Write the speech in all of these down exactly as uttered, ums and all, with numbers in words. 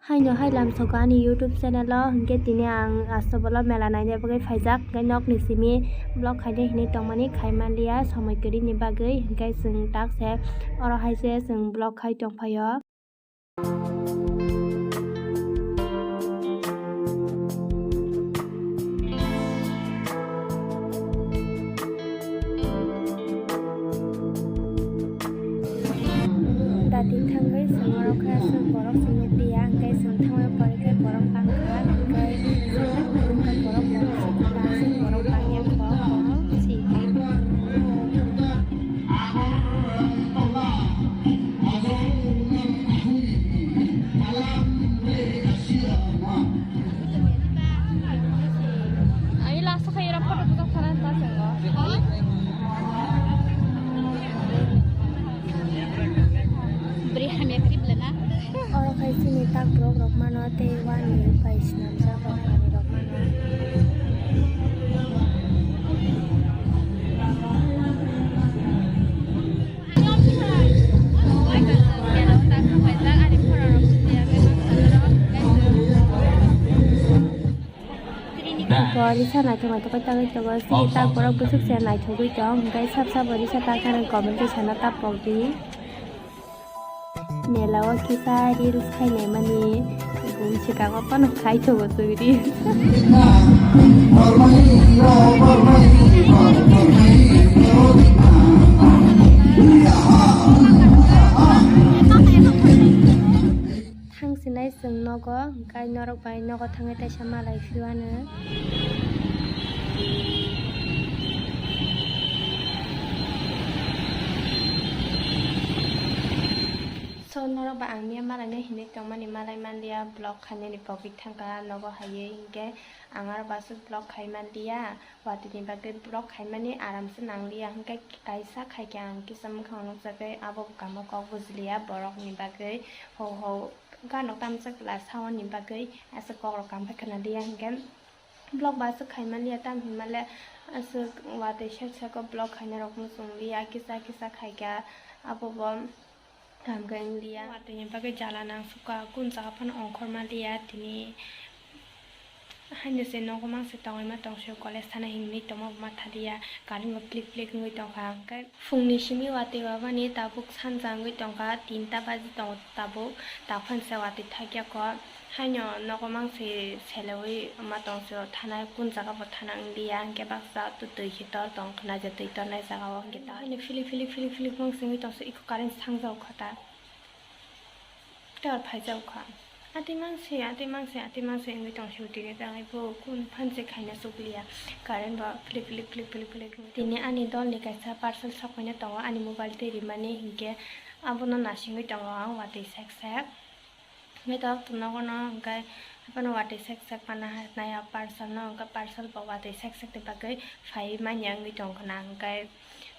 Haino hai lamsogo ani YouTube channel o, hinkhe tini ang Astobolo mela naina bagwi phaijak, hinkhe nokni simi vlog khaina hinwi tongmani khaimanliya, somoi kwrwini bagwi, hinkhe chwng tak se oro hai se chwng vlog khai tongphaio. Dati thangwi chwng oro khe aswk borok chwng nukliya, hinkhe chwng thangwi porikhe borok bangkha, hinkhe chwng borok bangkha, borok bangya kho, borok si. Ani last khe era photo buka khana ta sengo. Bri hamya kri blana. Oro khai chini tak borok rok mano tei wani bai swnamjak rok manwi rok mano. Bo risa naithok naithok khe tangwi tongo. Chini tak borok bwswk se naithogwi tong, hwnkhe sab sabo risa tak thani comment khe sana ta pokdi. Mela o kisa reels khainai mani bumswkango phano khaithogo chwng reels. Thang sinai chwng nogo, hwnkhe norok bai nogo thangwi teisa malai phiyo ano. So, norok ba ang miya malaina hinwi tongmani malai manliya, vlog khainani pogwi thangkha nogo haiwi, hinkhe ang aro baswk vlog khai manliya, watwini bagwi vlog khaimani aramse nangliya, hinkhe kaisa khaikhe ang kisa mwkhang nukjagwi abo kamo kok bujiliya borokni bagwi, ho ho gano tamsa glass hawani bagwi aswk kokrok kampha khwnaliya, hinkhe vlog ba aswk khaimanliya, tamhinmale aswk watwi sek seko vlog khainarok muchungliya, kisa kisa khaikha, abobo. Tamkhe wngliya. Watwini bagwi jala nangsukha, kun jaga phano ongkhorma liya, tini haino se nogo mangse tongwi ma tongse college thana hinwi tongma bo ma thaliya, current bo plik plik wngwi tongkha. Hwnkhe phungni simi watwi wabani tabuk sanja wngwi tongkha, tinta baji tongo tabuk, taphang se watwi thakya kho. Haino nogo mangse selewi ma tongse o thana, kun jaga bo thana wngya, hwnkhe baksa twi khe tor tong khna je, twi tornai jaga o hwnkhe ta. Haino philik philik philik philik mangse wngwi tongse, eko current sangjao kha ta. Tei oro phaijak kha. Atwi mangse, atwi mangse, atwi mangse wngwi tongse o tini tangwi bo kun phan se khaina chukliya. Current bo philik philik philik philik philik wngwi tini ani dolni kaisa parcel sokphaina tongo, ani mobile twi rimani, hinkhe abono nasingwi tongo ang watwi sek sek. Hwnkhe tabuk nogo no hwnkhe abono watwi sek sek pana nai o parcel no, hwnkhe parcel bo watwi sek sek ni bagwi phaiwi manya wngwi tongkha na, hwnkhe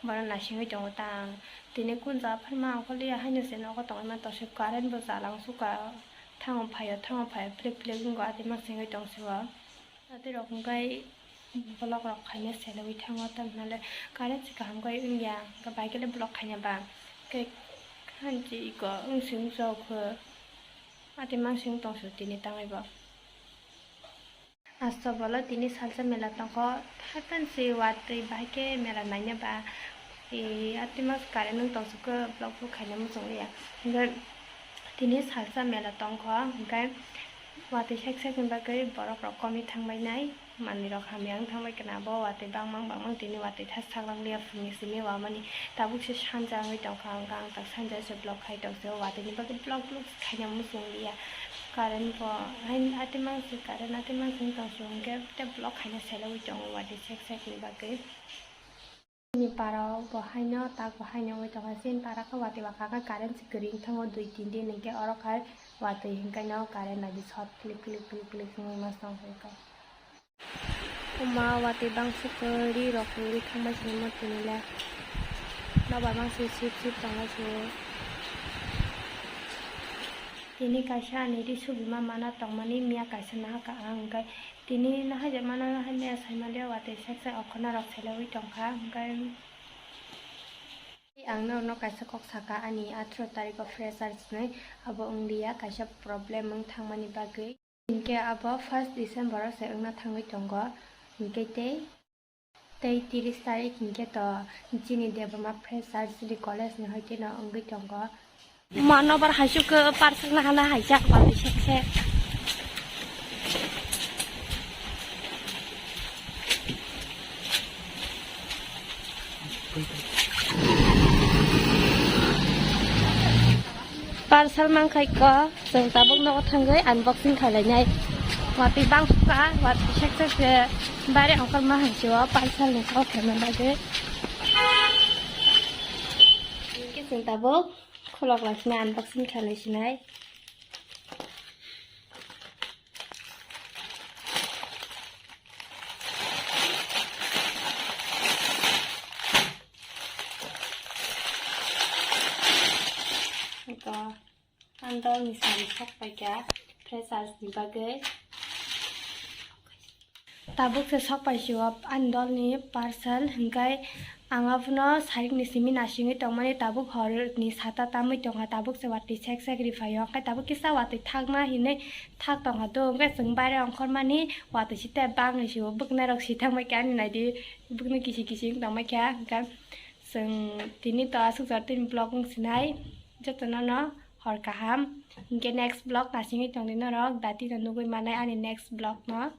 bono nasingwi tongo ta ang. Tini kun jaga phano ma ongkhorliya, haino se nogo tongwi mantong se current bo jalang sukha, thango phaio thango phaio phlik phlik wngkha, atwi ma sengwi tongse o. Atwi rok hwnkhe vlog rok khaina selewi thango, tamhinale current se kaham khe wngya, hwnkhe bai khe le vlog khaina ba khe hanchi iko wngsi wngsa khe, atwi ma seng tongse tini tangwi bo. Astobolo tini salsa mela tongkho, haiphano se watwi bahai khe mela naina ba, e, atwi mas current wng tong sukhe vlog bo khaina muchung liya. Hwnkhe tini salsa mela tongkho, hwnkhe watwi sek sek ni bagwi borok rok komwi thangbai nai, manwi rok hamya wng thangbai khna, bo watwi bangmang bangmang tini watwi thas saklang liya, phungni simi wamani. Tabuk se sanja wngwi tongkha, hwnkhe ang tak sanja se vlog khai tongse, o watwi ni bagwi vlog vlog khaina muchung liya. Current bo hain atwi mangsi, current atwi mangsi wng tong se, hwnkhe tei vlog khaina selewi tongo watwi sek sek ni bagwi. Chini para o bo haino tak bo haino wngwi tongkha, chini para khe watwi ba kha khe current se kwrwi wng thango dui tin din, hwnkhe oro khai watwi hwnkhe no current bai di short click click click click wngwi ma tong kha. Oma watwi bangsi kwrwi rok kwrwi thangbai sini mo tini le. Nobar bangsi sip sip tongma sini. Tini kaisa ani ri subima mana tongmani miya kaisa nahaka ang hwnkhe tini nahajak mana nahai miya saimaliya watwi sek sek okhorna rok selewi tongkha hwnkhe. Ang norokno kaisa kok saka, ani atharo tarikh o freshers ni, abo wnglia kaisa problem wng thangmani bagwi. Hinkhe abo first December o se wngna thangwi tongo. Hinkhe tei, tei tiris tarikh hinkhe to chini Debbarma Freshers College ni hoite no wngwi tongo. Manobar haisuk parcel na hana haijak ba bisek se. Parcel mankhai ko, chwng tabuk nogo thangwi unboxing khlai nai. Watwi bang kha, watwi sek sek se bare ongkhor ma hai se o parcel ni kok khe man bagwi. Hinkhe chwng tabuk khulok lai sinai, unboxing khlai sinai. Ito, ang dol ni sari sok paikha, freshers ni bagwi. Tabuk se sok paisio ani dol ni parcel, hinkhai ang abono sarikni simi nasingwi tongmani, tabuk hor ni sata tamwi tongkha, tabuk se watwi sek sek riphaio, hinkhai tabuk kisa watwi thakma hinwi thak tongkha do, hinkhai chwng baire ongkhormani watwi site bangwi sio, bwknai rok si thangbai kha ani naidi, bwknai kisi kisi wng tongbai kha, hinkhai chwng tini to aswk jora tini vlog wng sinai, jotono no hor kaham, hinkhe next vlog nasingwi tongdi norok, dati no nugwi manai ani next vlog no.